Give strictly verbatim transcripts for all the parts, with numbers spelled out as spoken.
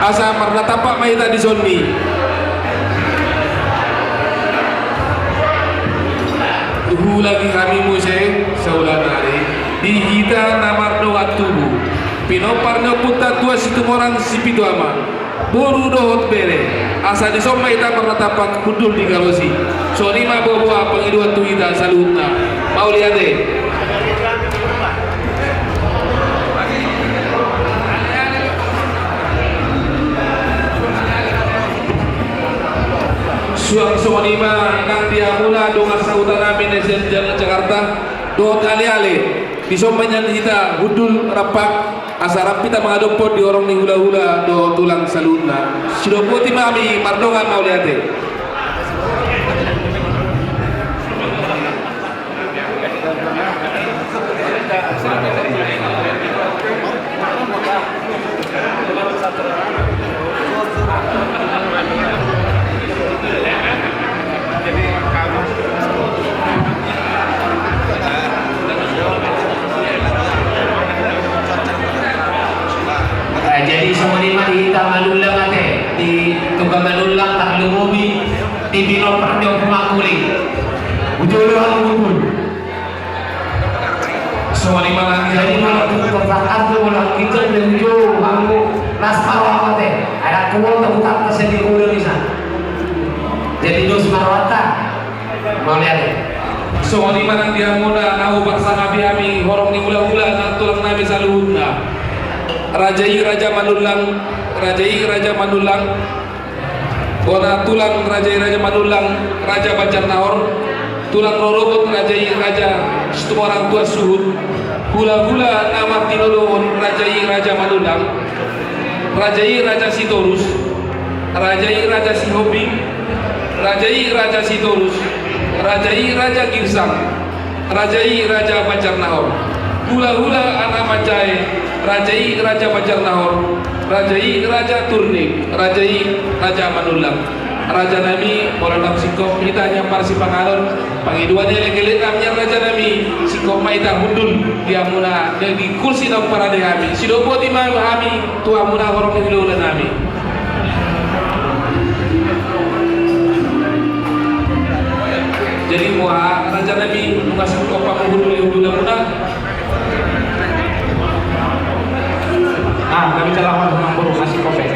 Asa marnatampak ma hita dison ni. Huhut lagi hami muse saulana ari di hita na mardongan tubu, pinompar ni ompunta Tuan Situmorang Sipitu Ama, boru dohot bere, asa dison ma hita marnatampak hundul di galosi. Songon i ma boa-boa pangidoan tu hita saluhutna. Mauliate. Suang songon i ma nang di hamuna dongan sahuta nami na sian Jakarta dohot ale-ale, dison ma nian hita hundul rampak asa rap hita mangadophon di horong ni hula-hula dohot tulang saluhutna. Sidok boti ma hami mardongan mauliate. Eh, jadi songon i ma di hita Manullang ate, di Toga Manullang, tarlumobi di pinompar ni Ompu Mangkuling. Uju do hamu hundul. Songon i ma nang di hamuna. Jadi molo tu Toga Manullang, molo tu Toga Manullang, las ma roha ate. Ada kuota bukan kesedi kuda bisa. Jadi dos ma rohanta. Mauliate. Songon i ma nang di hamuna na hupasangapi hami horong ni hula-hula nang tulang nami saluhutna. Raja i Raja Manullang, raja i Raja Manullang. Bona tulang raja i Raja Manullang, Raja Banjarnahor. Tulang rorobot raja i Raja Situmorang Tuan Suhut. Hula-hula na martinodohon raja i Raja Manullang. Raja i Raja Sitorus. Raja i Raja Sihombing, raja i Raja Sitorus, raja i Raja Girsang, raja i Raja Banjarnahor, hula-hula anak manjae, raja i Raja Banjarnahor, raja i Raja Turnik, raja i Raja Manullang. Raja nami, molo ndang singkop hita nian marsipanganon, pangidoan ni elek-elek nami nian raja nami, singkop ma hita hundul di hamuna, di kursi na umparade hami, sidok boti ma hami tu hamuna horong ni hula-hula nami. Jadi boha raja nami, nunga singkop hamu hundul di hula-hula muna? Ah, nami jala hon nang boru masih kope.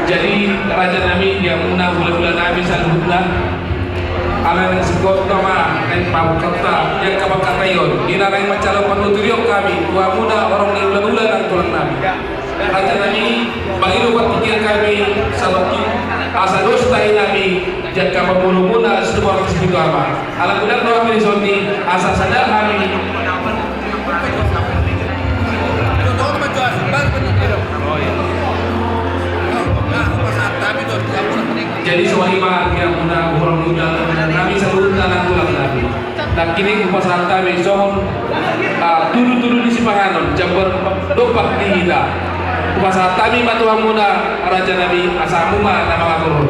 Jadi raja nami, di hamuna hula-hula nami saluhutna, ala naeng singkop nama naeng pamukanta, yang kapangkataion ina naeng mancalon panuturion hami tu hamuna horong ni hula-hula nang tulang nami. Raja nami, mangido partingkian hami saluhutna, asa dos tahi nami di angka pamurumuna Situmorang Sipitu Ama. Ala godang do hami dison ni, asa sada hami. Jadi songon i ma di hamuna horong ni hula-hula nami saluhutna nang tulang nami. Nangkining hupasahat hami songon, ah, tudu-tudu ni sipanganon, jambar dompak di hita. Hupasahat hami ma tu hamuna raja nami, asa hamu ma na mangaturhon.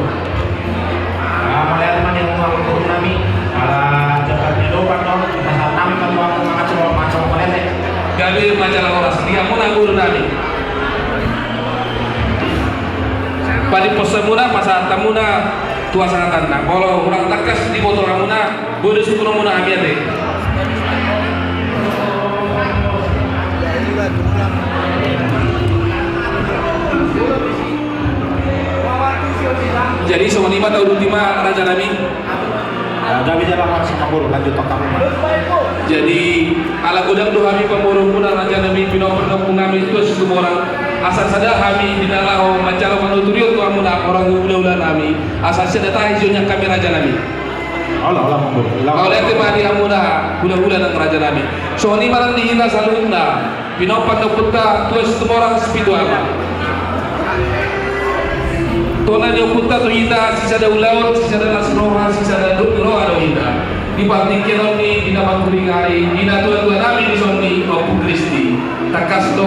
Ah, mauliate ma di hamu boru nami, ala jambar ni dompak do, hupasahat hami ma tu hamu mangaturhon, mauliate. Gabe ma jala horas di hamuna boru nami. Padiposamuna, pasahat hamuna tu hasahatanna. Molo hurang tangkas diboto hamuna, boi do sungkunonmuna hami ate. Jadi songon i ma, tauduti ma raja nami. Gabe jala horas ma boru, lanjut tong hamu ma. Jadi ala godang do hami pamurumuna raja nami, pinompar ni ompu nami Tuan Situmorang, asa sada hami di na laho mancalon panuturion tu hamuna horong ni hula-hula nami, asa sada tahi jo nian hami raja nami. Ola, ola ma boru. Mauliate ma di hamuna hula-hula nang raja nami. Songon i ma nang di hita saluhutna. Pinompar ni ompunta Tuan Situmorang Sipitu Ama. Tona ni ompunta tu hita sisada ulaon, sisada las roha, sisada dok ni roha do hita. Di partingkian on ni, di na mangkuling ari, di na tua-tua nami dison ni Ompu Kristi. Tangkas do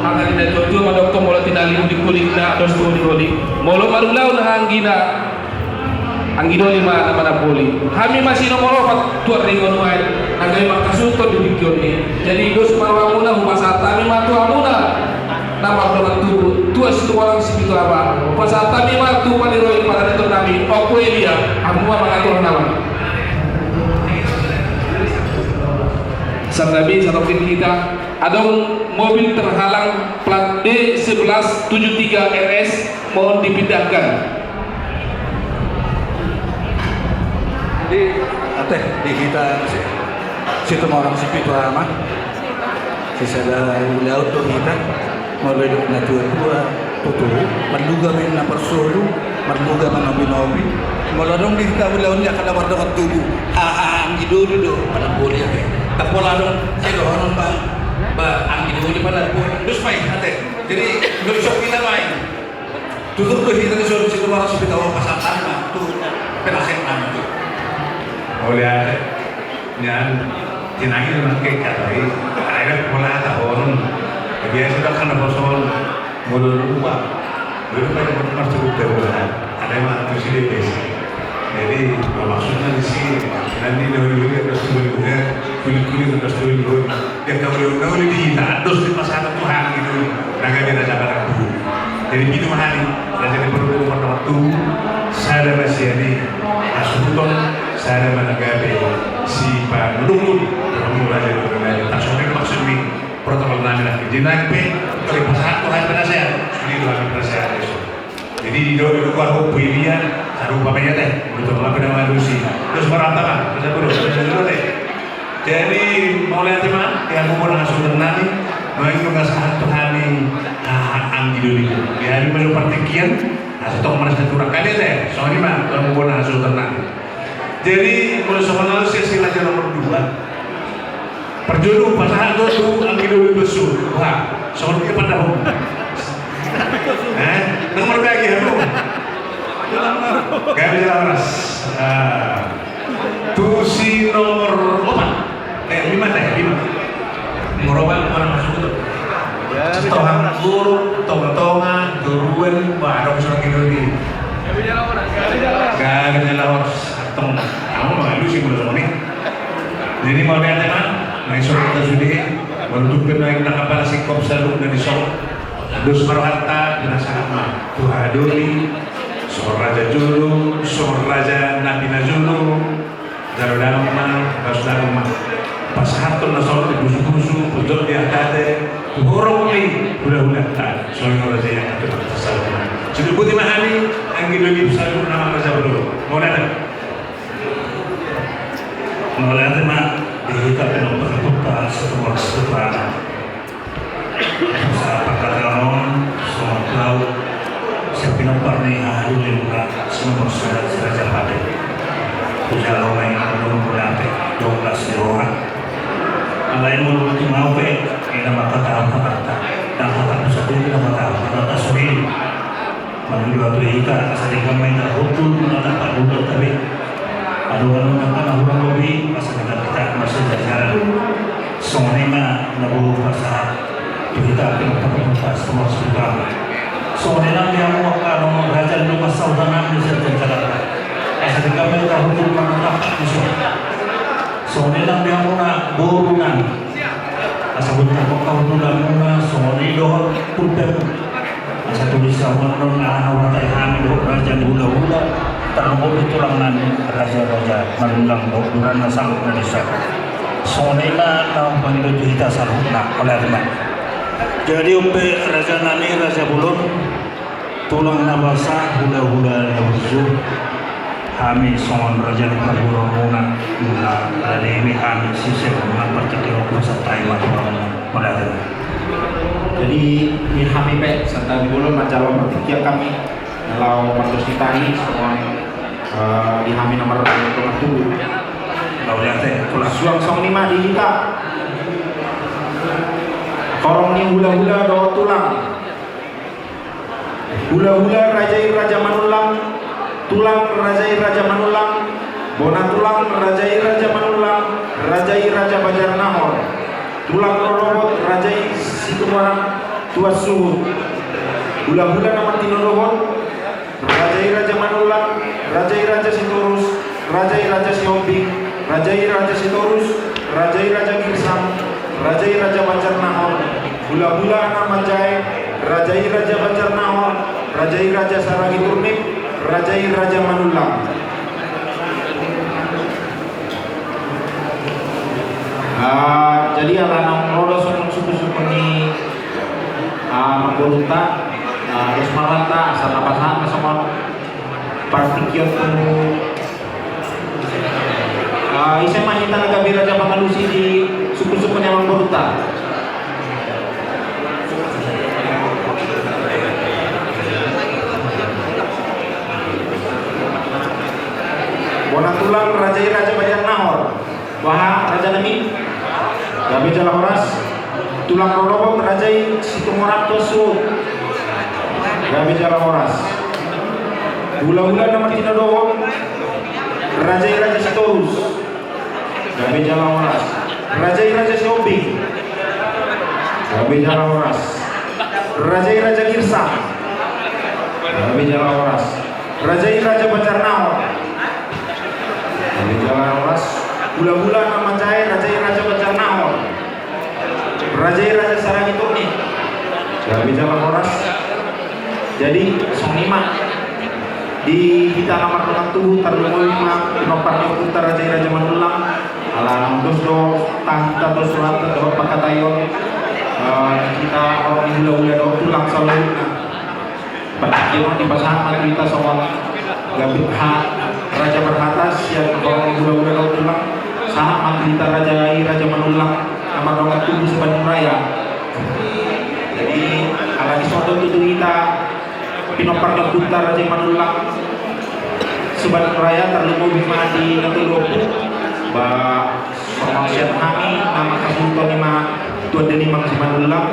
hata ni na tua-tua mandokkon, molo tinallik di kulingna dos tu holik-holik. Molo marulaon anggina, anggi doli ma na manamboli. Hami ma sinomor opat tu ari on nuaeng, na gabe manghasuhuthon di tingki on ni. Jadi dos ma rohamuna, hupasahat hami ma tu hamuna. Na mardongan tubu, Tuan Situmorang Sipitu Ama. Pasahat hami ma tu paniroi paraditon nami, Ompu Elia, hamu ma mangaturhon nama. Santabi, santabi hita, adong mobil terhalang plat D sebelas tujuh tiga R S, mohon dipindahkan. Di, ate, di hita, Situmorang Sipitu Ama. Sisada ulaon do hita, molo didok na tua-tua, tutu, marluga ma na parsolu, marluga ma nobi-nobi. Molo adong di hita ulaon ni angka na mardongan tubu, haha, anggi doli do, pala boli ate. Tapala adong, sai dohonon ba, ba, anggi doli pala boli. Dos ma i, ate. Jadi, dos ma hita ma i. Tutur do hita di son, Situmorang Sipitu Ama, pasahat ma tu penasehat nami tu. Mauliate. Nian, tinangi do nangkin hata i. Ai da pola hata horon. Biasa da kan apa son. Molo lupa. Molo lupa, dia masuk ke dalam. Ada yang masuk sini, biasa. Jadi, maksudna di sini, nanti dia dulu, dia terus dulu, dia kulit-kulit terus dulu. Dia kau dia, kau dia di hita, dos di pasaran Tuhan gitu. Nah, gak ada dapat aku. Jadi, gitu, mahali. Raja ni Parboru, mardongan tubu, sada ma sian i hasuhuton, sada ma na gabe sipanudungkon. Raja ni Parboru, tak soal maksud ni protokol nami lagi. Jadi, nang pe, kalau pasahat Tuhan penasehat, sudah Tuhan penasehat, besok. Jadi, di dua ribu dua puluh dia, sarupa ma i ate, untuk apa nama alusi. Terus, mauliate ma, terus apa dulu, terus apa dulu, ate. Jadi, mauliate ma, di hamu bona hasuhuton nami, nuaeng nunga sahat tu hami, ah, anggi doli. Di hami ma partingkian, asa tong marasa turak. Kan, ate, songon i ma, tu hamu bona hasuhuton nami. Jadi, molo songon alusi, si raja nomor dua. Parjolo, pasahat do tu anggi doli, bosu. Wah, songon dia pandapot. Eh, nomor bagi, aduh. Gabe jala horas. Ah. Tu si nomor opat. Eh, lima teh, lima. Nomor opat, mana masuk tu? Sitohang guru, tonga-tonga, turuan, wah, ada usul anggi doli. Gabe jala horas. Tong, hamu ma alusi molo songon i. Jadi, mauliate ma, na i songon hata sude, molo tung pe naeng na kapala singkop saluhutna di son. Dos ma rohanta, pinasahat ma tu haha doli, songon raja jolo, songon raja na pinajolo, jalo damang ma, balos damang ma. Pasahathon na songon i, busu-busu, pojok di angka ate, tu horong ni hulahulanta, songon i raja i, angka tu saluhutna. Sude, boti ma hami, anggi doli, saluhutna ma raja jolo. Mauliate. Mauliate ma di hita pinompar ni Ompu Situmorang Sipitu Ama. Sahat pangkataion on, songon hata sian pinompar ni haha doli muna, si nomor sada, si Raja Pate. Hujalo ma i, mauliate, dong las ni roha. Alai molo tung ahu pe, inda mangkatahon hatangku. Ndang hatangku sandiri, inda mangkatahon hatangku sandiri. Mangido tu hita, asa denggan ma hita hundul, mangkatahon hundul, tapi adong na hurang lobi, asa denggan hita marsijajar. Songon i ma na boi hupasahat tu hita, pinompar ni Ompu Situmorang Sipitu Ama. Songon i nang di hamu angka dongan raja ni dongan sahutanami sian Jakarta. Asa denggan ma hita hundul, mangkatahon dison. Songon i nang di hamu na boru nami. Asa boi tangkok hamu tu domu na, songon i dohot pulpemu. Asa tulis hamu annon, aha na huhatai hami dohot raja ni hulahula, tarlumobi tulang nami, raja-raja Manulang dohot Duran na saluhutna dison. Songon i ma na hupangido tu hita saluhutna, mauliate ma. Jadi, on pe raja nami, raja bolon, tulang na basa, hulahula na burju. Hami songon raja ni parboruon muna, na rade be hami sise muna, partingkian on hupasahat hami ma tu hamu, mauliate. Jadi, di hami pe, santabi bolon, manjalo partingkian hami, na laho mardos ni tahi, songon, eh, di hami na mardongan tubu. Mauliate, tulang. Suang songon i ma di hita. Horong ni hulahula dohot tulang. Hulahula raja i Raja Manulang, tulang raja i Raja Manulang, bona tulang raja i Raja Manulang, raja i Raja Banjarnahor, tulang rorobot raja i Situmorang Tuan Suhut, hulahula na mantinodohon, raja i Raja Manulang, raja i Raja Sitorus, raja i Raja Sihombing, raja i Raja Sitorus, raja i Raja Girsang, raja i Raja Banjarnahor, hulahula na manjae, Raja i Raja Banjarnahor, raja i Raja Saragi Turnip, raja i Raja Manullang. Ah, jadi ala naung ro do songon suku-suku ni, ah, amangborunta, ah, dos ma rohanta asa tapasahat ma songon partingkian tu, ah, ise ma hita na gabe raja pangalusi di suku-suku ni amangborunta? Bona tulang, raja i Raja Banjarnahor. Boha rajanami? Gabe jala horas. Tulang rorobot, raja i Situmorang Tosuhut. Gabe jala horas. Hulahula na martinodohon, raja i Raja Sitorus. Gabe jala horas. Raja i Raja Sihombing. Gabe jala horas. Raja i Raja Girsang. Gabe jala horas. Raja i Raja Banjarnahor. Gabe jala horas. Hulahula na manjae, raja i Raja Banjarnahor. Raja i Raja Saragi Turnip. Gabe jala horas. Jadi songon i ma di hita na mardongan tubu, tarlumobi ma pinompar ni ompunta raja i Raja Manullang. Ala naung dos do hita, dos rohanta dohot pangkataion, eh, hita horong ni hulahula dohot tulang saluhutna. Partingkian on dipasahat ma tu hita songon gabe ha-, raja marhata sian horong ni hulahula dohot tulang. Sahat ma tu hita raja i Raja Manullang na mardongan tubu Subandung Raya. Jadi ala dison do tutu hita pinompar ni ompunta raja i Manullang Subandung Raya, tarlumobi ma di na tolu ompu. Ba songon sian hami na mangkasuhuton i ma Tuan Delimang Simanullang.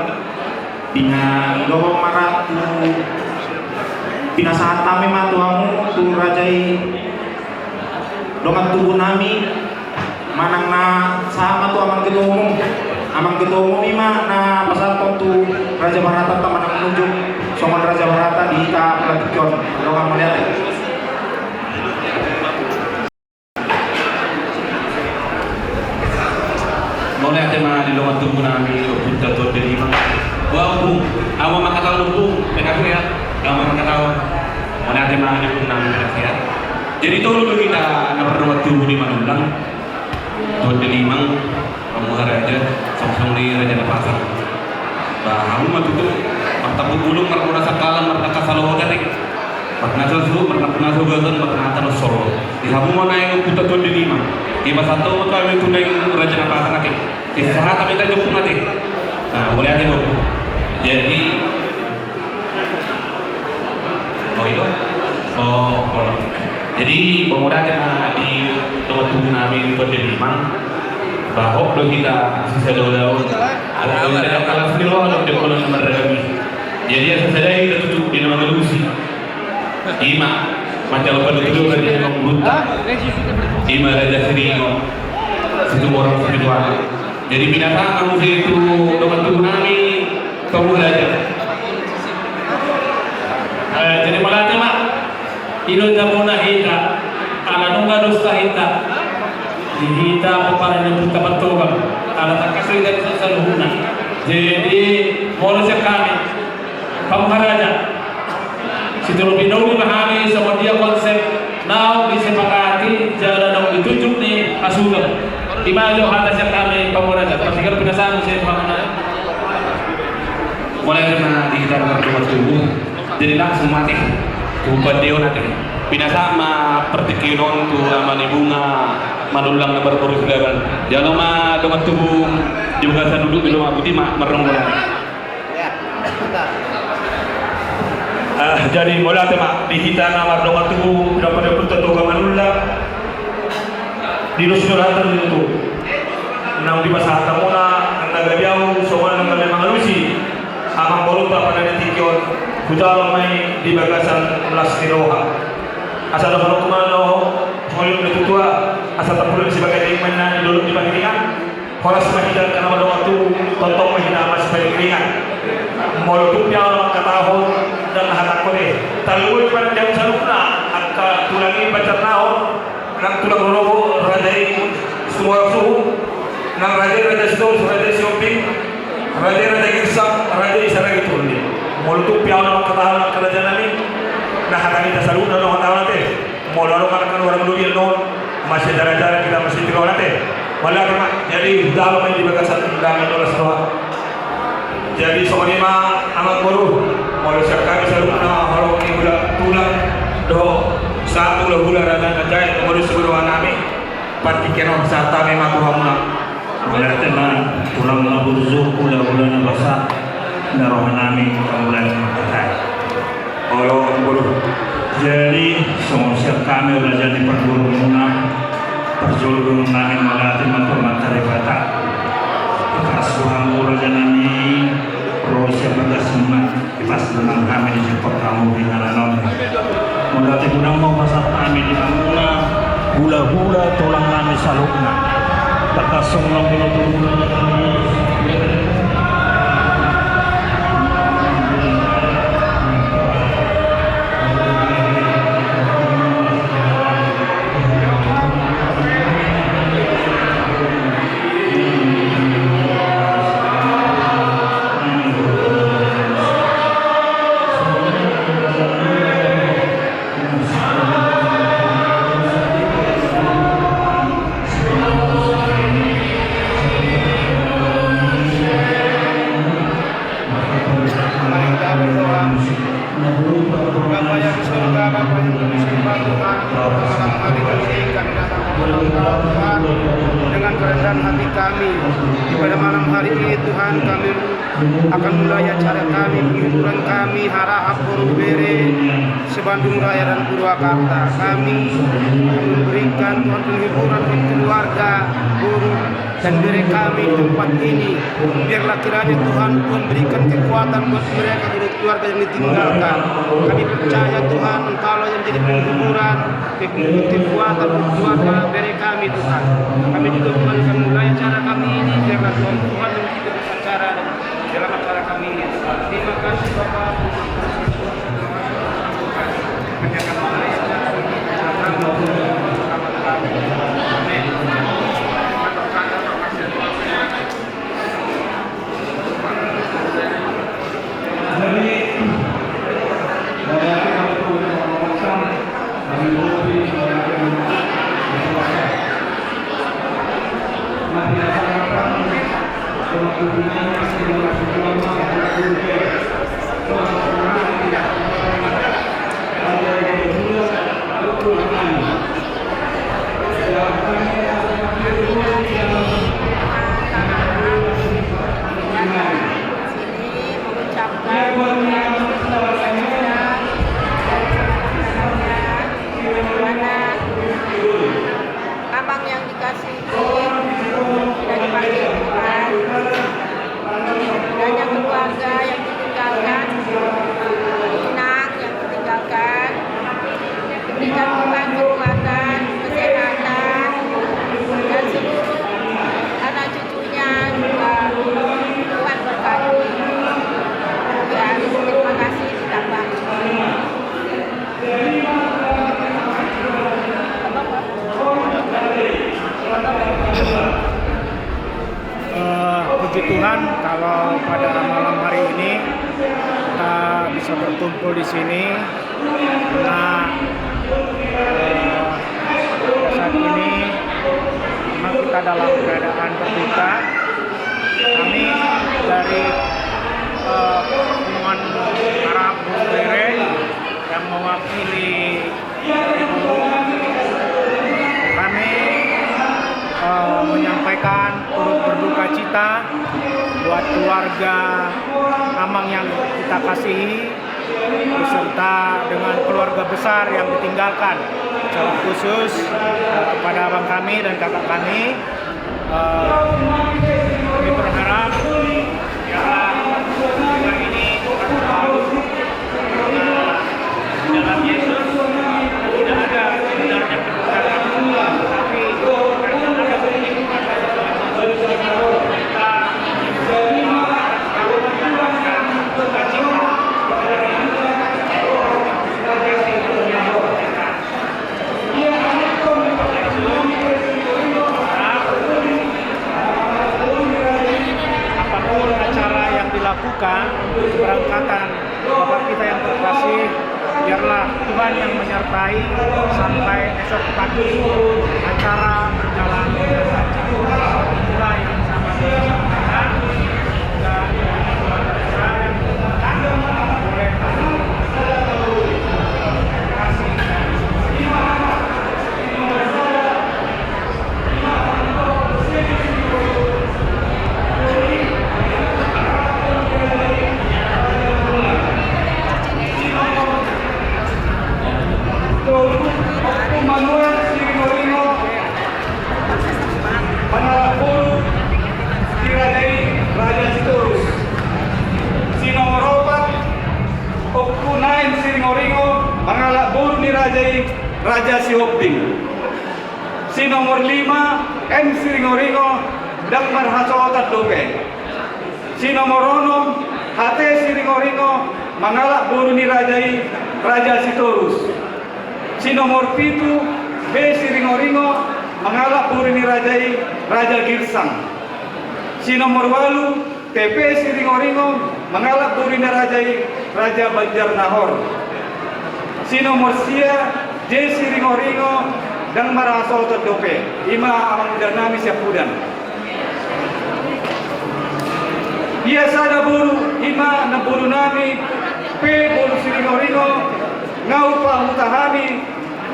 Pinangido ma ra tu, pinasahat hami ma tu hamu, tu raja i dongan tubu nami, manang na sahat ma tu amang ketua umum. Amang ketua umum i ma na pasahathon tu raja marhatanta manang nunjuk songon raja marhata di hita partingkian on. Dongan mauliate. Mauliate ma di dongan tubu nami, Ompunta Tuan Delimang. Boha Ompung, ahu ma mangkatahon Ompung, penasihat. Ahu ma mangkatahon. Mauliate ma di Ompung nami, penasihat. Jadi tolu do hita na mardongan tubu di Manullang, Tuan Delimang, Pamungka Raja, songon i Raja Napasan. Ba hamu ma tutu martambuk bulung, marmula sangkalan, marnangka salohot ate. Marnangka suhut, marnangka ugasan, marnangka na solo. Di hamu ma naeng Ompunta Tuan Delimang. Dipasahat ma tu hami tu naeng Raja Napasan ate. Dipasahat hami tu Ompung ate. Nah, mauliate ma Ompung. Jadi, oh, itu? Oh, oh. Jadi, mauliate ma di dongan tubu nami Tuan Delimang. Ba hot do hita sisada ulaon. Hot do hita, kalas ni roha do di ulaon na marragam i. Jadi asa sada hita tutu di na mangalusi. I ma, manjalo panuturion raja ni amangborunta. I ma Raja Siringo Situmorang Sipitu Anak. Jadi pinasahat ma muse tu dongan tubu nami, Pamungka Raja. Eh, jadi mauliate ma. I do jabona hita, ala nunga dos tahinta di hita pomparan ni Ompunta Pantogam, ala tangkas do hita di son saluhutna. Jadi molo sian hami, Pamungka Raja, sitorop i na uli ma hami songon dia konsep naung disepakati jala naung ditunjuk ni hasuhuton. I ma jo hata sian hami, Pamungka Raja, partingkian pinasahat muse tu Pamungka Raja. Mauliate ma di hita na mardongan tubu. Jadi langsung ma ate tu pandeon ate. Pinasahat ma partingkian on tu ama ni Bunga Manullang na marboru Silaban. Jalo ma dongan tubu di bagasan unduk, jalo ma, boti ma marnongol. Ah, jadi mauliate ma di hita na mardongan tubu, pinompar ni Ompunta Toga Manullang. Di dos ni rohanta tutu naung dipasahat hamuna, nang na gabe ahu songon na gabe mangalusi amangborunta pada na tingki on, hujalo ma i di bagasan las ni roha. Asa dohononku ma na songon i, na tutu, asa tampulon ni sibaganding ma inna di dolok ni pangiringan. Horas ma hita angka na mardongan tubu, tongtong ma hita masipangiringan. Molo tung pe ahu na mangkatahon, ndang na hatangkon i. Tarlumobi ma di hamu saluhutna angka tulang i, pansar na on, nang tulang rorobot, raja i Situmorang Suhut, nang raja i Raja Sitorus, raja i Sihombing, raja i Raja Girsang, raja i Saragi Turnip. Hami saluhutna dohot au ate. Molo adong anak hamu na mardomu di on, masih acara-acara hita masih tiro ate. Mauliate ma. Jadi, dalam di bagasan undangan dolas doha. Jadi, songon i ma amangboru, molo sian hami saluhutna, holong ni hula-hula, dohot sahat hula-hula raja na jait, molo sian hula-hula nami, partingkian on sahat hami ma tu hamuna. Mauliate ma, tulang na burju, hula-hula na basa, na roha nami, mauliate ma. Olo, amangboru. Jadi, songon sian hami raja ni parboruonmuna, parjolo dohonon nami mauliate ma tu Amanta Debata. Ipasuang ma raja nami, ro sian bagasmuna, ipasuang hami di jempol hamu di inganan on. Mauliate godang ma hupasahat hami di hamuna, hula-hula tulang nami saluhutna. Tangkas songon i ma tu hula-hula nami. Mari kita berdoa. Bapa yang di surga, Bapa yang kami sembah, Tuhan, pada malam hari ini kami datang kepada Tuhan, Tuhan, dengan kerendahan hati kami. Di pada malam hari ini, Tuhan, kami akan mulai acara kami, penghiburan kami, harahap, boru, bere, se-Bandung Raya dan Purwakarta. Kami memberikan, Tuhan, penghiburan buat keluarga, boru, dan bere kami di tempat ini. Biarlah kiranya, Tuhan, Tuhan berikan kekuatan buat mereka dan keluarga yang ditinggalkan. Kami percaya, Tuhan, Engkaulah yang jadi penghiburan, ke-, kekuatan buat keluarga, bere kami, Tuhan. Kami juga, Tuhan, akan mulai acara kami ini. Biarlah, Tuhan, Tuhan yang kita acara dalam acara kami ini. Terima kasih, Bapak. Ini mengucapkan kepada Amang yang dikasihi, sudah dipanggil Tuhan, kiranya keluarga yang ditinggalkan, inang yang ditinggalkan, diberikan Tuhan kekuatan, kesehatan, dan seluruh anak cucunya juga Tuhan berkati. Ya, terima kasih ditambah. Eh, puji Tuhan, kalau pada malam hari ini kita bisa berkumpul di sini, karena, eh, saat ini memang kita dalam keadaan berduka. Kami dari, eh, Pertemuan Harahap Boru Bere yang mewakili, kami, eh, menyampaikan turut berduka cita buat keluarga Amang yang kita kasihi, beserta dengan keluarga besar yang ditinggalkan. Secara khusus, eh, kepada abang kami dan kakak kami, eh, kami berharap, ya, ini Acara berjalan dengan lancar. Mulai sama dengan Manuel Siringoringo, mangalap boru ni raja i, Raja Sitorus. Si nomor opat, Ompu Naen Siringoringo, mangalap boru ni raja i, Raja Sihombing. Si nomor lima, M Siringoringo, ndang marhasohotan dope. Si nomor onom, H T Siringoringo, mangalap boru ni raja i, Raja Sitorus. Si nomor pitu, B Siringoringo, mangalap boru ni raja i, Raja Girsang. Si nomor ualu, P P Siringoringo, mangalap boru ni raja i, Raja Banjarnahor. Si nomor sia, J Siringoringo, ndang marhasohotan dope. I ma amangudannami siampudan. Ia sada boru, i ma namborunami, P boru Siringoringo, nga hupahuta hami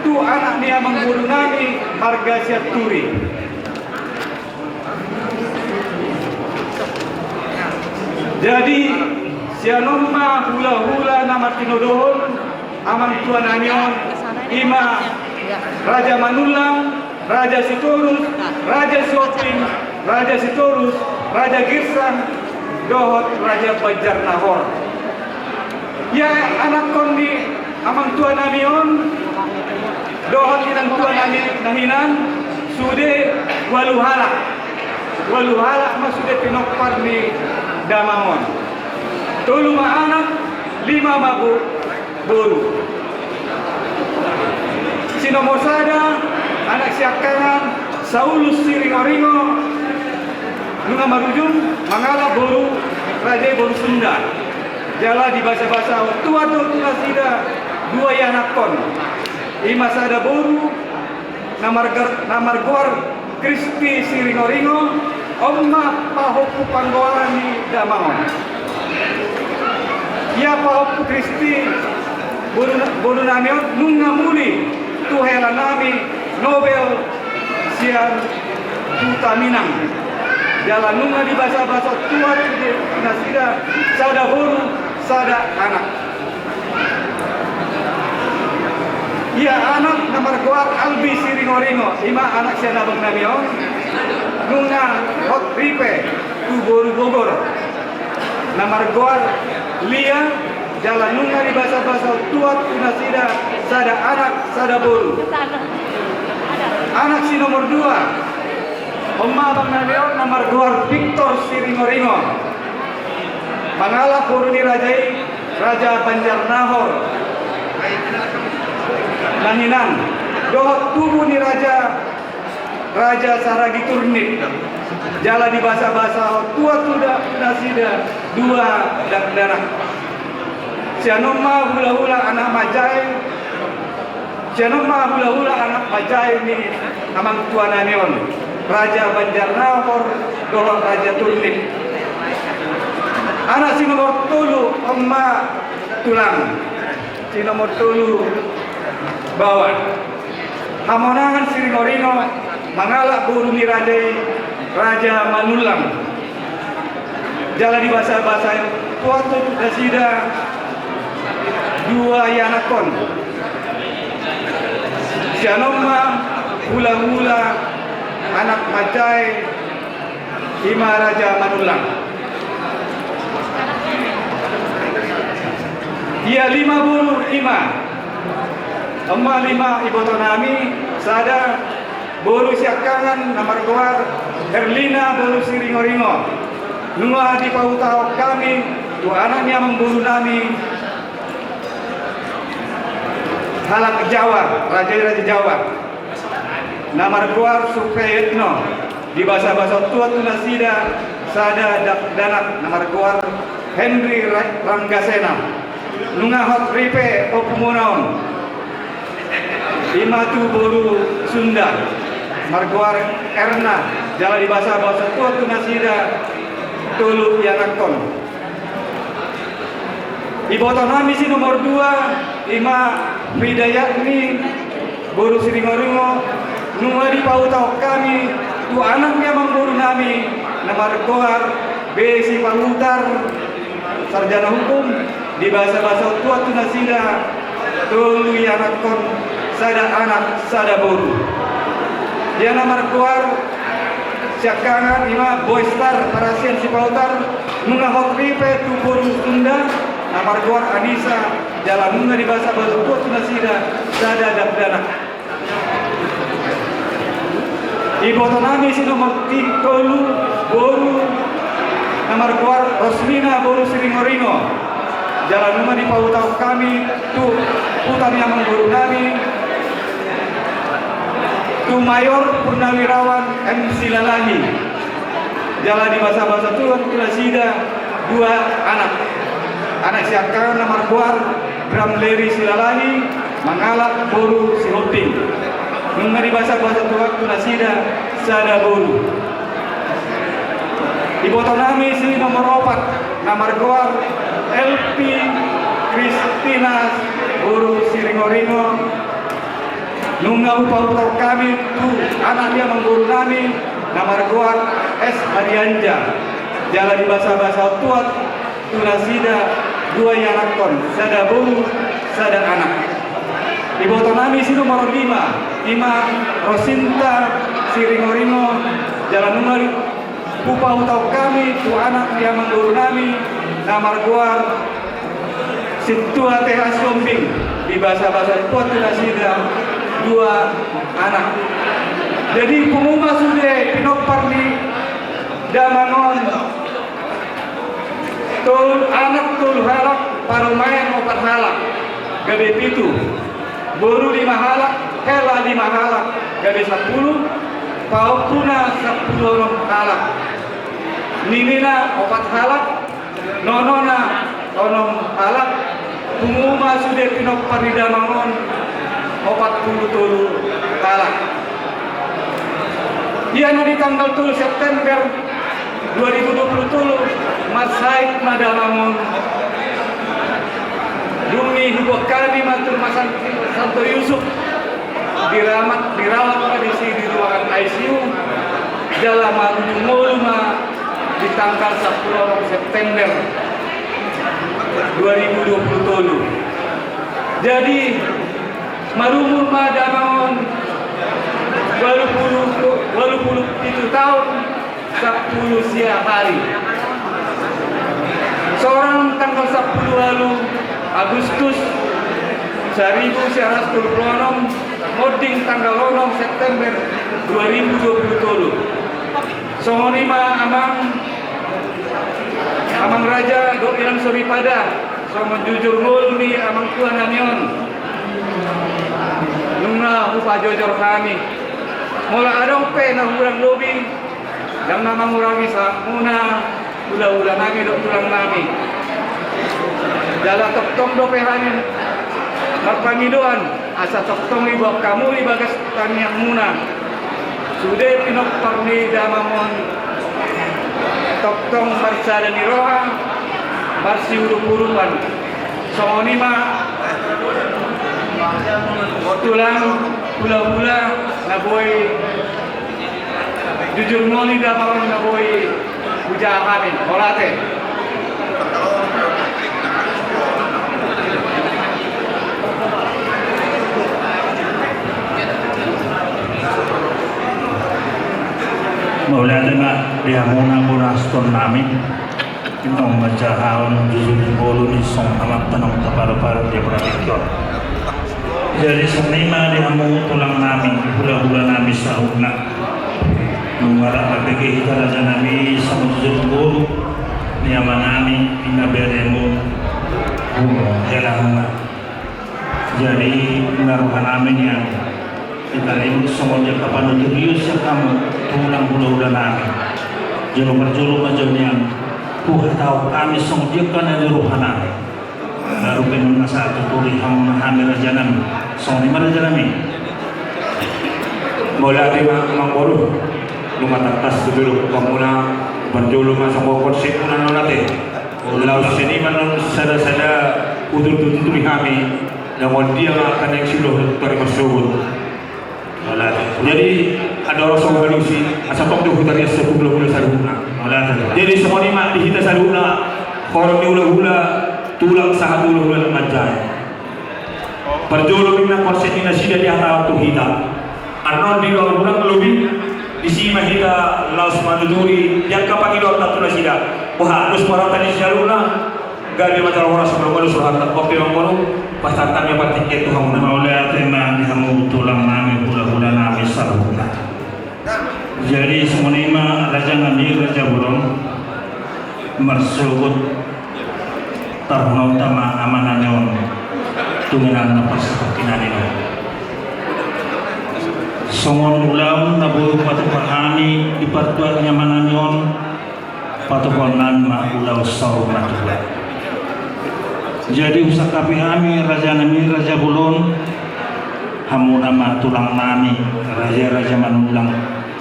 tu anak ni amangborunami, marga Sianturi. Jadi, sian on ma hulahula na martinodohon amangtuanami on, i ma Raja Manullang, Raja Sitorus, Raja Sihombing, Raja Sitorus, Raja Girsang, dohot Raja Banjarnahor. Ia anakkon ni amangtuanami on dohot inangtuanami na hinan sude ualu halak. Ualu halak ma sude pinompar ni damang on. Tolu ma anak, lima ma bo-, boru. Si nomor sada, anak siangkangan, Saulus Siringoringo, nunga marujung mangalap boru, raja i boru Sunda. Jala dibasabasahon tuat do tu nasida dua ianakkon. I ma sada boru, na margar-, na margoar Kristi Siringoringo, on ma pahompu panggoaran ni damang on. Ia pahompu Kristi boru-, borunami on nunga muli tu helanami Nobel sian Huta Minang. Jala nunga dibasabasahon tuat tu nasida sada boru, sada anak. Ia anak na margoar Albi Siringoringo, i ma anak sian abangnami on, nunga hot ripe tu boru Bogor. Na margoar Lia, jala nunga dibasabasahon tuat tu nasida sada anak, sada boru. Anak si nomor dua, on ma abangnami on na margoar Victor Siringoringo. Mangalap boru ni raja i, Raja Banjarnahor na hinan, dohot tubu ni raja, Raja Saragi Turnip. Jala dibasabasahon tuat tu da-, nasida dua dakdanak. Sian on ma hulahula anak manjae, sian on ma hulahula anak manjae ni amangtuanami on, Raja Banjarnahor dohot Raja Turnip. Anak si nomor tolu on ma tulang, si nomor tolu baoa. Hamonangan Siringoringo mangalap boru ni raja i, Raja Manullang. Jala dibasabasahon tuat tu nasida dua ianakkon. Sian on ma hulahula anak manjae, i ma Raja Manullang. Ia lima boru i ma. On ma lima ibotonami, sada boru siangkangan na margoar Herlina boru Siringoringo. Nunga dipahutahon hami tu anak ni amangborunami, halak Jawa, raja i raja Jawa, na margoar Supriyatno. Dibasabasahon tuat tu nasida sada dakdanak na margoar Henry Ra-, Ranggasena. Nunga hot ripe ompumuna on. Ima tu boru Sunda, margoar Erna, jala dibasabasa tuat tu nasida tolu ianakhon. Iboto nami si nomor dua, ima Hidayatni boru Siringoringo, nunga dipautahon hami tu anak ni amangboru nami na margoar B. Sipahutar, sarjana hukum, dibasabasa tuat tu nasida tolu ianakhon, sada anak sada boru. Ia na margoar siangkangan ima Boystar Parasian Sipahutar, nunga hot ripe tu boru Sunda, na margoar Anisa, jala nunga dibasabasa tuat tu nasida sada dakdanak. Iboto nami si nomor ti-, tolu, boru na margoar Rosmina boru Siringoringo, jala nunga dipautahon hami tu huta ni amangboru nami, tu Mayor Purnawirawan M. Silalahi. Jala dibasabasa tuat tu nasida dua anak. Anak siangkangan na margoar Bramleri Silalahi, mangalap boru Sihombing. Nunga dibasabasa tuat tu nasida sada boru. Iboto nami si nomor opat, na margoar Elvi Kristina boru Siringoringo, nunga hupautahon hami tu anak ni amangboru nami na margoar S. Harianja, jala dibasabasa tuat tu nasida dua ianakhon, sada boru sada anak. Iboto nami si nomor lima, ima Rosinta Siringoringo, jala nunga hupautahon hami tu anak ni amangboru nami na margoar Sintua T. H. Sihombing, dibasabasa tuat tu nasida dua anak. Jadi pungu ma sude pinompar ni damang on, tolu anak tolu halak, parumaen opat halak, gabe pitu, boru lima halak, hela lima halak, gabe sampulu, pahompuna sampulu onom halak, ninina opat halak, nonona onom halak, pungu ma sude pinompar ni damang on opat pulu tolu halak. Ia na di tanggal tolu September dua ribu dua pulu tolu, marsahit ma damang on. Dung i huboan hami ma tu Rumah San-, Santo Yusuf, dirawat, dirawat ma disi di ruangan I C U, jala marujung ngolu ma di tanggal sampulu onom September dua ribu dua pulu tolu. Jadi marumur ma damang on ualu pulu, ualu pulu pitu taon, sampulu sia hari. Sorang tanggal sampulu ualu Agustus saribu sia ratus tolu pulu onom, monding tanggal onom September dua ribu dua pulu tolu. Songon i ma amang, amang raja dohot inang soripada, songon jujur ngolu ni amang tua nami on, nunga hupajojor hami. Molo adong pe na hurang lobi, ndang na mangurangi sahatmuna, hulahula nami dohot tulang nami. Jala tongtong dope hami marpangidoan, asa tongtong diboan hamu di bagas tangiangmuna sude pinompar ni damang on, tongtong marsada ni roha, marsiurupurupan. Songon i ma tulang, hulahula na boi jujur ngolu di damang on na boi hujaha hami, mauliate. Mauliate ma di hamuna boru Aston nami. Tong manjaha on jujur ngolu ni songon amanta na paru-paru di partingkian. Jadi songon i ma di hamu tulang nami, hulahula nami saluhutna. Nunga rap marbege hita raja nami songon jujur ngolu ni ama nami, ina beremu, ulo, helamuna. Jadi na roha nami nian, hita rap songon jaka panutur riu sian hamu tulang hulahula nami. Jolo parjolo ma jo nian huhatahon hami songon jaka na di roha nami. Baru pe nunga sahat tuturi hamuna hami raja nami. Songon i ma raja nami. Mauliate ma amangboru, nunga tangkas tu jolo hamuna, parjolo ma songon konsepmuna non ate. Laos sian i ma non sada-sada utur tutur di hami, na on dia ma angka na siulahon tu ari marsogot. Jadi andorang so hualusi, asa tong do hutariashon tu hulahula saluhutna. Jadi songon i ma di hita saluhutna, horong ni hulahula, tulang sahat hulahula na manjae. Parjolo ninna konsep ni nasida dihatahon tu hita. Annon di luar hurang lobi, disi ma hita laos manuturi di angka pangidoanta tu nasida. Boha dos parhata ni saluhutna. Gabe ma jala horas, molo molo so hata. Oke amangboru, pasahat hami partingkian tu hamuna. Mauliate ma di hamu tulang nami, hulahula nami saluhutna. Jadi songon i ma raja nami, raja bolon, marsogot tarhononta ma amanami on tu inanna parsahapinami on. Songon ulaon na boi hupatupa hami di partuat ni amanami on, patupaonnami ma ulaon saur matua. Jadi husangkapi hami raja nami, raja bolon, hamuna ma tulang nami, raja-raja Manullang,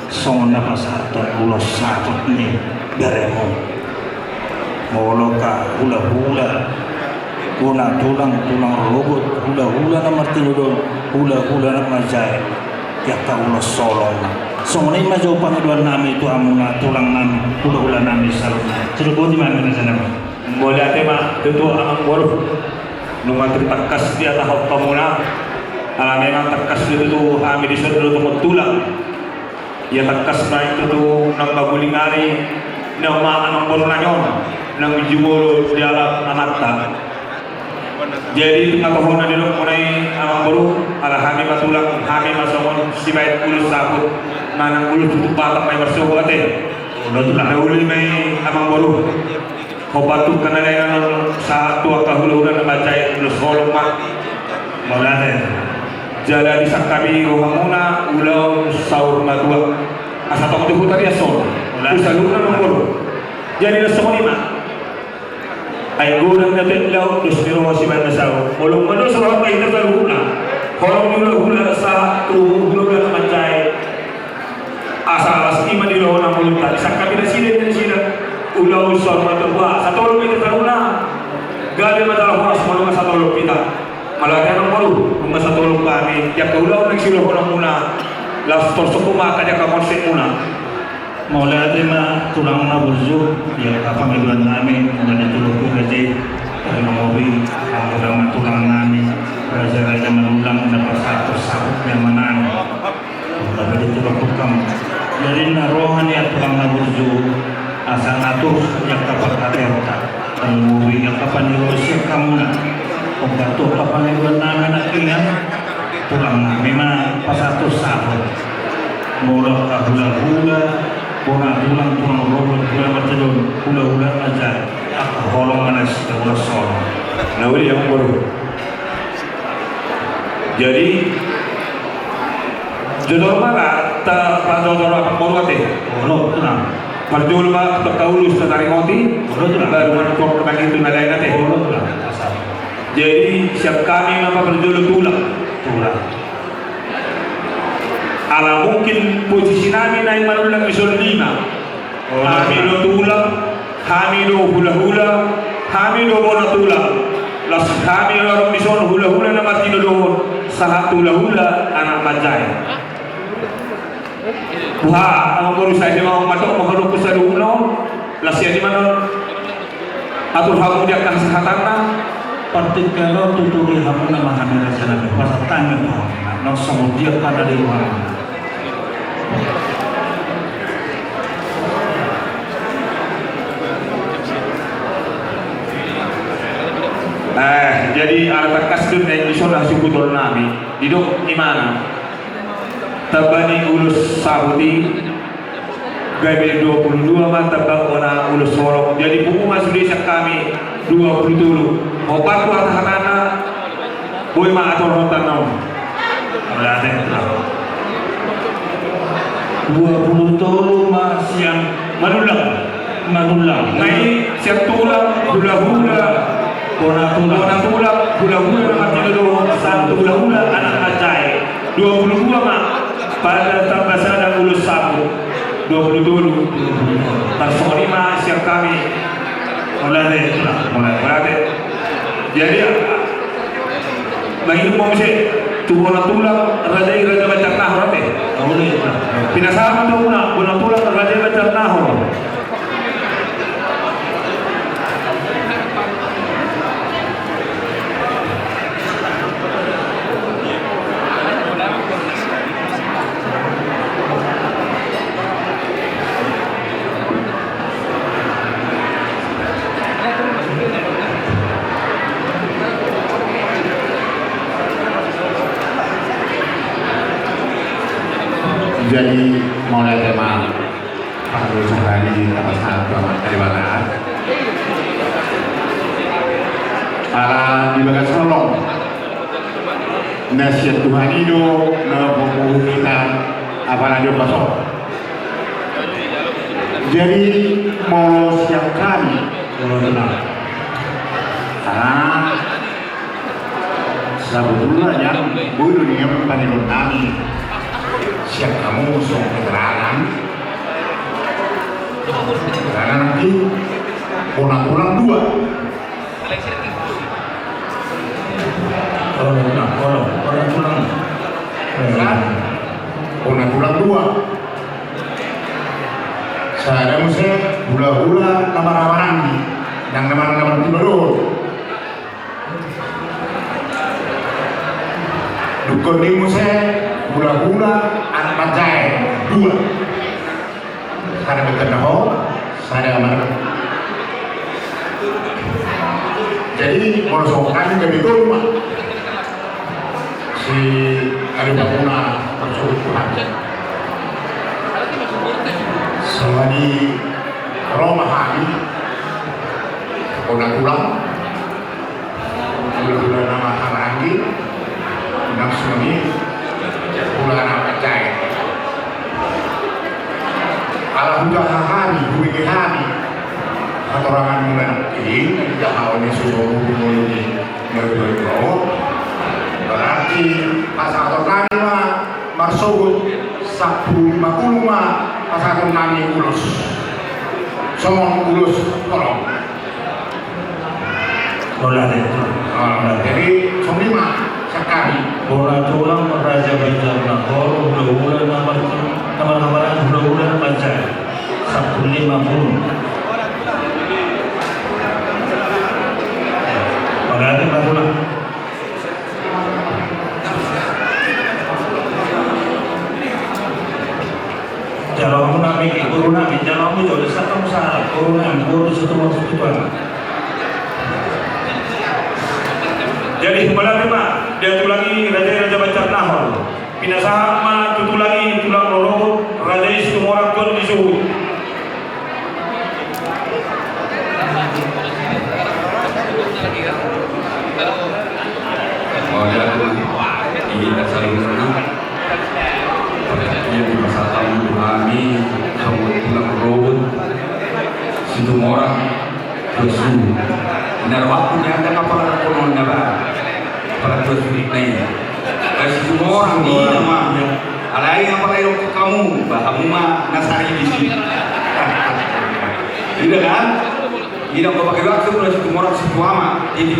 songon na pasahathon ulos saput ni beremu. Molo angka hulahula, bona tulang, tulang rorobot, hulahula na martinodohon, hulahula na manjae, di angka ulos holong. Songon i ma jo pangidoan nami tu hamuna tulang nami, hulahula nami saluhutna. Jadi boti ma hami raja nami. Mauliate ma tutu amangboru. Nunga tung tangkas dihatahon hamuna. Ala memang tangkas do tutu hami dison do tongon tulang. Ia tangkas ma i tutu nang maguling ari, nang ma amangboru nami on, nang jumolo dialap amanta. Jadi tung ma tohona didok muna i amangboru, ala hami ma tulang, hami ma songon sibaen ulos saput, manang ulos tutup batang ma i marsogot ate. Olo tulang. Na uli ma i amangboru. Hopatuk na lae na sahat tu angka hulahula na manjae ulos holong ma. Mauliate. Jala disangkapi rohamuna ulaon saur matua. Asa tong do hutariashon. Mauliate. Tu saluhutna amangboru. Jadi na songon i ma. Ai godang na pe laut dos ni roha siman na saur. Holong ma dos roha ma hita saluhutna. Holong ni hulahula sahat tu hulahula na manjae. Asa las i ma di roha na multa, disangkapi nasida, nasida. Ulaon saur matua, satolop hita taruna. Gabe ma jala horas molo nunga satolop hita. Mauliate amangboru, nunga satolop hami. Di angka ulaon na siulahononmuna. Laos torsok ma angka di angka konsepmuna. Mauliate ma tulang na burju, di angka pangidoan nami, nunga ditolop hita. Tarlumobi, hamu ma tulang nami, raja-raja Manullang na pasahat saput ni amanami. Jadi na roha ni tulang na burju, asa na tor di angka parhateonta, tarlumobi angka pangidoan sian hamuna. Angka tu angka pangidoan nami na hian, tulang nami ma pasahat saput. Molo angka hulahula, bona tulang, tulang rorobot, bona martinodohon, hulahula na manjae, angka holong ma nasida, ulos holong. Na uli amangboru. Jadi jodor ma ra ta, ra jodor amangboru ate. Olo tulang. Parjolo ma tu angka ulos tataringoti. Olo tulang. Baru manukor tu angka na lain ate. Olo tulang. Jadi sian hami ma parjolo tulang. Tulang. Ala mungkin posisi nami na i Manullang dison lima. Hami do tulang, hami do hulahula, hami do bona tulang. Laos hami do adong dison hulahula na martinodohon, sahat tu hulahula anak manjae. Boha, amangboru, sai pe ma mandok manghadopi saluhutna on, laos sian i ma non. Atur hamu di angka hasahatanna. Partingkian on tuturi hamuna ma hami raja nami, pasahat hami ma hamuna, nang songon dia angka na di rohamuna. Eh, jadi ala tangkas do na i dison hasuhuton nami. Didok imana. Tamba ni ulos saput i, gabe dua puluh dua ma tamba ona ulos holong. Jadi pungu ma sude sian hami dua puluh tolu. Opat tu hata-hatana, boi ma atorhon tanda on. Dua puluh tolu ma sian Manullang. Manullang. Na i sian tulang, hulahula, bona tulang, bona tulang, hulahula na martinodohon, sahat tu hulahula anak manjae. Dua puluh dua ma. Pada tambah sada ulos sabu, dua puluh tolu. Tarsongon i ma sian hami. Mauliate, mauliate. Jadi, mangido ma muse tu bona tulang raja i, Raja Banjarnahor, ate. Pinasahat ma tu bona tulang raja i, Banjarnahor. Jadi, mauliate ma. Parlu sahali tapasahat tu Amanta Debata. Ala di bagas holong na sian Tuhan i do na mamboan hita apala di ombas on. Jadi, molo sian hami, molo tenang. Karena Sabotulna nian, boi do nian pangidoan nami sian hamu songon keterangan. Keterangan nangkin, bona tulang dua. Bona tulang, bona, bona tulang. Eh, bona tulang dua. Sada muse hulahula na marhahamaranggi, nang na mar-, na martiba dohot. Dungkon ni muse hulahula anak manjae dua. Sada Banjarnahor, sada Amar. Jadi molo songon hami gabe tolu ma. Si Adi Pamuna marsogot tu hami. Songon i ro ma hami. Bona tulang. Hulahula na marhahamaranggi, nang songon i hulahula na manjae. Ala hujaha hami, hubege hami hatoranganmuna nangkin, na dijahaon ni suhut muna i, na dua i. Berarti pasahaton nami ma marsogot sampulu lima pulu ma pasahaton nami ulos. Songon ulos holong. Mauliate. Ah, jadi songon i ma sian hami. Bona tulang Raja Banjarnahor, hulahula na mar-, na marhahamaranggi, hulahula na manjae. Sampulu lima pulu. Mauliate ma tulang. Jalo hamu nami, boru nami, jalo hamu jo, desa hamu sahala, boru nami, boru Situmorang Situan. Jadi, mauliate ma, dia tulang i, raja, Raja Banjarnahor. Pinasahat ma tu tulang i, tulang rorobot, raja i Situmorang Tuan di Suhut. Mauliate ma di hita saluhutna. Ia dipasahat hamu tu hami, hamu tulang rorobot Situmorang Tuan di Suhut. Na rohangku nian ndang apala dohonon na ba. Apala Tuan Suhut na i. Ba Situmorang i nama. Alai apala i dohot hamu, ba hamu ma na sari disi. Ida kan? Ida, anggo pake waktu mula Situmorang Situama. Jadi,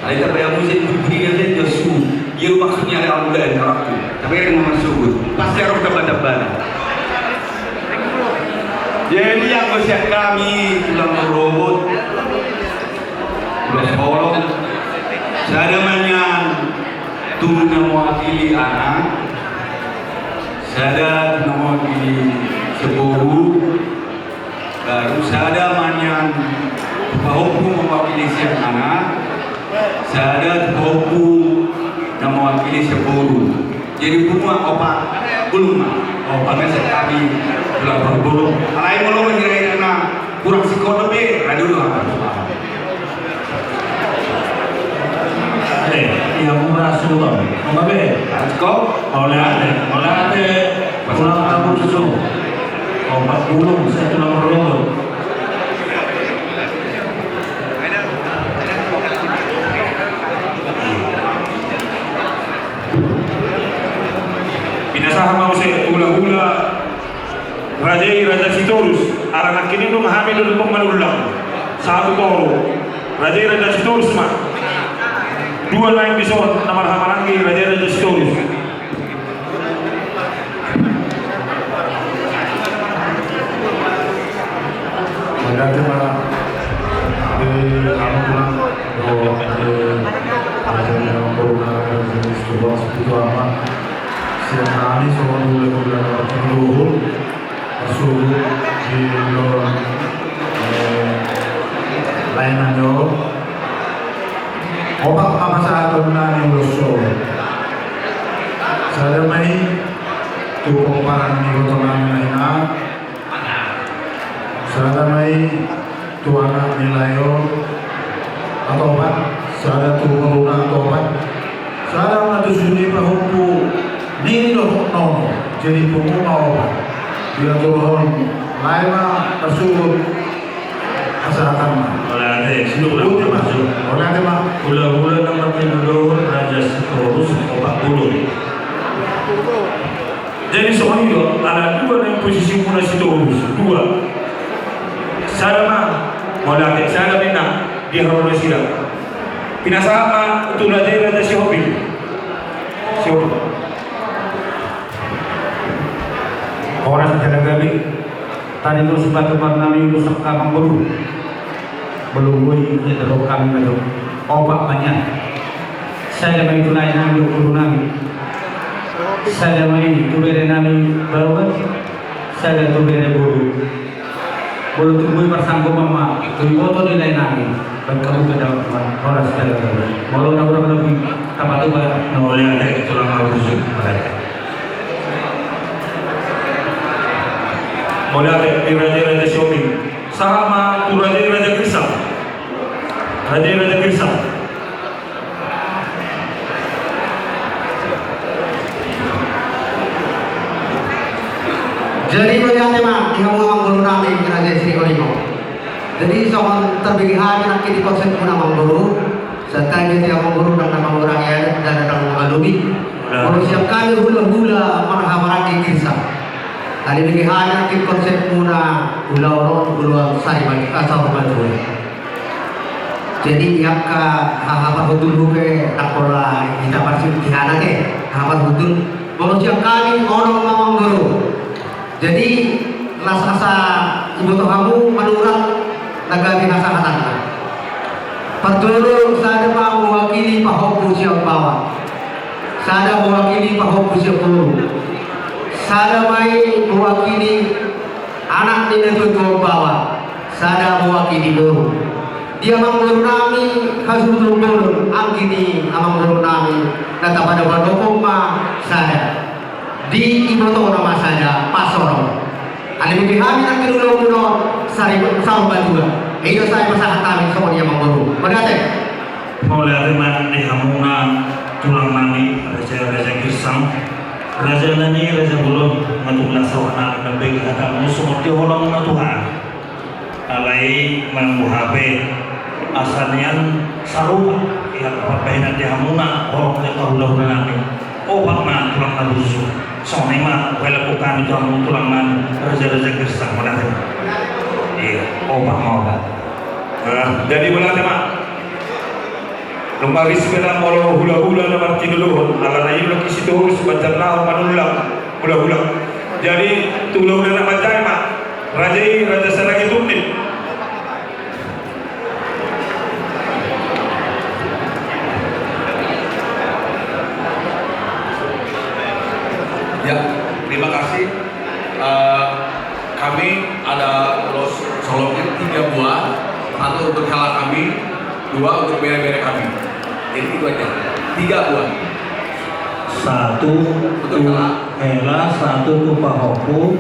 alai tapaihut muse i, budi-budi na jadi Tuan Suhut. Ia maksudnya alai ahu da, alai rohangku. Tabereng ma marsogot. Pasti adong tamba-tambana. Jadi, anggo sian hami, tulang rorobot. Ulos holong, sada ma nian tu na mewakili anak, sada tu na mewakili sian boru, baru sada ma nian tu pahompu mewakili sian anak, sada tu pahompu na mewakili sian boru. Jadi, boru ma opat, boru ma. Opat. Mese kami, boru ma. Alai molo hira-hira na kurang sikoto be, radio do apa? Eh, ia mura sudah. Apa be? Asko? Mauliate, mauliate. Boru ma, boru susu. Opat boru, saya tulang boru. Pinasahat ma muse Raja i Raja Sitorus, ala nangkin i nunga hami do dungkon manullang. Sahat tu toru. Raja i Raja Sitorus ma. Dua naeng dison, na marhahamaranggi Raja i Raja Sitorus. Mauliate ma, eh, anu, tulang, do, eh, Raja i Raja Sitorus, Sitorus, Sitorus, ama. Sian hami songon hulahula na martinodohon. Masuk di dalam, eh, layanan yo. Opat ma pasahaton nami ulos on. Sada ma i tu pomparan ni iboto nami na hinan. Sada ma i tu anak ni lae on. Atopat, sada tu boruna atopat. Sada ma tu sude pahompu ni dohot nono, jadi pungu ma opat. Diaturhon lae ma pasuhut pasahatanna. Mauliate, sinur. Boti ma. Mauliate ma. Hulahula na martinodohon Raja Sitorus opat pulu. Jadi songon i do, ala dua naeng posisimuna Sitorus, dua. Sada ma, mauliate, sada ma na di haroa nasida. Pinasahat ma tu Raja i Raja Sihombing. Sihombing. Horas jala gabe. Tadi do sipatupaon nami ulos angka amangboru. Molo boi ia didok hami ma jo. Opat ma nian. Sada ma i tu lae nami dohot boru nami. Sada ma i tu bere nami baoa. Sada tu bere boru. Molo tung boi parsanggopan ma tu iboto ni lae nami. Baen hamu pe dapot ma. Horas jala gabe. Molo na hurang lobi, tapatupa. Mauliate, tulang na marhusip. Mauliate di Raja i Raja Sihombing. Sahat ma tu Raja i Raja Girsang. Raja i Raja Girsang. Jadi mauliate ma di hamu amangboru nami Raja i Sriholimo. Jadi songon tarbege hami nangkin di konsepmuna amangboru. Sahat hami tu amangboru, ndang na mangurangi adat, ndang na mangalobei. Molo sian hami hulahula marhahamaranggi Girsang. Alai bege hami nangkin konsepmuna ulaon on ulaon sari ma-, ah, saur matua. Jadi di angka haha parhundulhu pe ndang pola hita parsingkihana ke, haha parhundul. Molo sian hami onom ma amangboru. Jadi, las asa iboto hamu manurang na gabe hasahatanna. Partolu, sada ma mewakili pahompu sian baoa. Sada mewakili pahompu sian boru. Sada ma i mewakili anak ni natuatua baoa. Sada mewakili boru. Di amangboru nami hasuhuton bolon, anggi ni amangboru nami na tapadopadophon ma sada. Di ibotona ma sada, pas onom. Alai bege hami nangkin ulaonmuna on sari, saur matua. I do sai pasahat hami songon i amangboru. Mauliate. Mauliate ma di hamuna tulang nami, Raja, Raja Girsang. Raja nami, Raja Bolon, nga tung na saohot nami mambege hatamu songon di holong na Tuhan. Alai manang boha pe asa nian sarupa ia pambahenan di hamuna horong ni angka hulahula nami. Opat ma tulang na burju. Songon i ma huelek hami tu hamu tulang nami Raja Raja Girsang, mauliate. Ia, opat ma opat. Nah, jadi mauliate ma. Nunga ris pe na molo hulahula na martinodohon, alana i do na Sitorus manjallahon manullang hulahula. Jadi tu hulahula na manjae ma, raja i Raja Saragi Turnip. Ya, terima kasih. Eh, kami ada ulos solopnya tiga buah, satu untuk hela kami, dua untuk bere-bere kami. Jadi itu aja, tiga buah. Satu untuk hela, satu tu pahompu,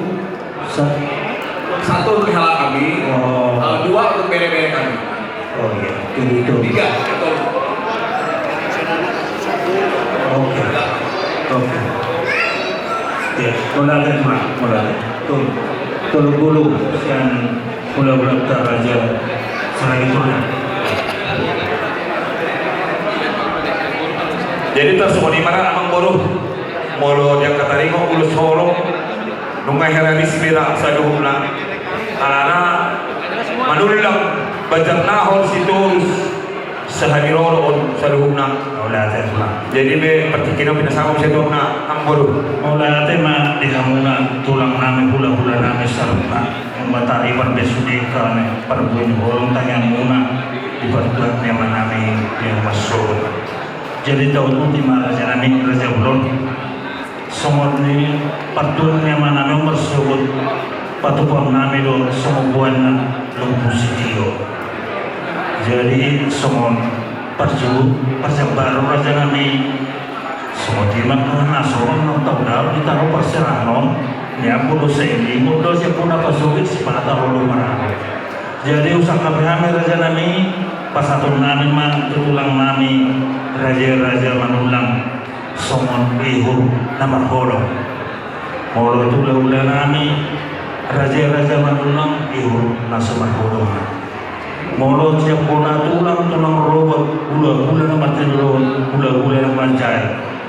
satu untuk hela kami, eh, dua untuk bere-bere kami. Oh iya, itu, itu. Tiga, betul. Oke. Oke. Ya, mauliate ma, mauliate. Tolu pulu sian hulahula Raja Saragi Turnip. Jadi tarsongon i ma amangboru, molo di angka taringot ulos holong. Nunga hera ris be ra saluhutna. Alana manullang banjar nahor Sitorus sahali roro on saluhutna. Jadi be partingkian on pinasahat sitorna amang boru. Mauliate ma di hamuna tulang nami, hula-hula nami saluhutna. Mauliate ma di hamuna parbue ni holong tangiangmuna di partuat ni ama nami di na marsogot. Jadi tauduti ma raja nami, raja bolon. Songon i partuat ni ama nami on marsogot, patupaon nami do songon boanna Lombu Sitio. Jadi songon parjambaron raja nami, songon i ma na songon na taudahon di tano parserahan on, nian molo sai limo do sian bona pasogit sipata olo marano. Jadi usaha pe hami raja nami, pasahaton nami ma tu tulang nami, raja-raja manullang songon ihur na marholong. Molo tu hula-hula nami, raja-raja manullang ihur na so marholong. Molo sian bona tulang, tulang rorobot, hula-hula na martinodohon, hula-hula na manjae,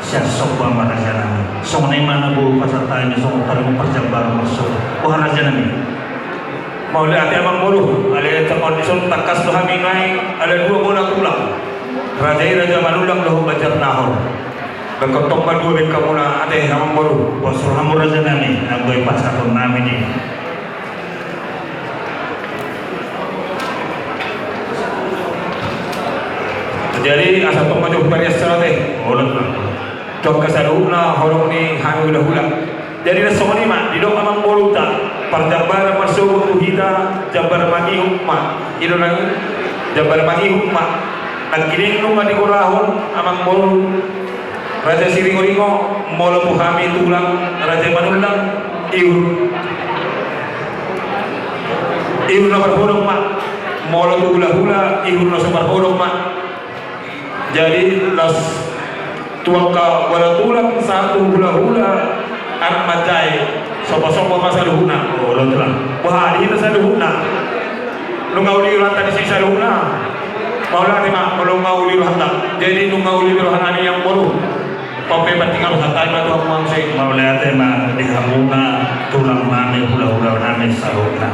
sian somba ma raja nami. Songon i ma na boi pasahat hami songon parjambaron marsogot. Boha raja nami? Mauliate amang boru, alai tongtong dison tangkas do hami nuaeng ala dua bona tulang. Raja i raja manullang dohot banjar nahor. Bangkon tong ma dua bengkamuna ate amang boru. Pos rohamu raja nami, anggo i pasahaton nami di. Jadi asa tong ma jo parias ate. Olo. Tu angka saluhutna holong ni hami hula-hula. Jadi na songon i ma didok amang boruta, parjambaran marsogot tu hita, jambar mangihut ma. I do nang jambar mangihut ma. Nangkining nunga digorahon amang boru Raja Siringo-ringo, molo tu hami tulang raja manullang ihur. Ihur na marholong ma. Molo tu hula-hula ihur na so marholong ma. Jadi laos tu angka bona tulang sahat tu hula-hula anak manjae, somba-somba ma saluhutna. Olo tulang. Boha di hita saluhutna? Nunga uli rohanta disi saluhutna. Mauliate ma molo nunga uli rohanta. Jadi nunga uli roha nami amang boru. Pampe partingkian rohanta i ma tu hamu muse. Mauliate ma di hamuna tulang nami, hula-hula nami saluhutna.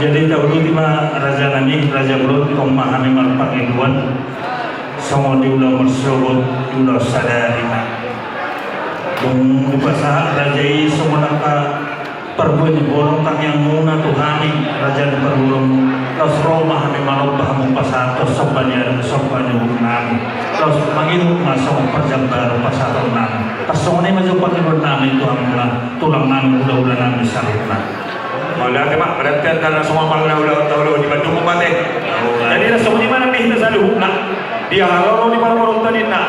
Jadi tauduti ma raja nami, raja bolon, tong ma hami marpangidoan. Songon di ulaon marsogot, di ulaon sadari ma. Dung dipasahat raja i songon angka parbue ni holong tangiangmuna tu hami, raja ni parbolon, laos ro ma hami manomba hamu pasahathon somba ni adat, somba ni uhum nami. Laos mangihut ma songon parjambaron pasahaton nami. Tarsongon i ma jo pangidoan nami tu hamuna tulang nami, hula-hula nami saluhutna. Mauliate ma, berarti antara songon parna ulaon taulahon di Bandung ma ate. Jadi na songon i ma nang di hita saluhutna. Di aha ro di parboruonta ninna.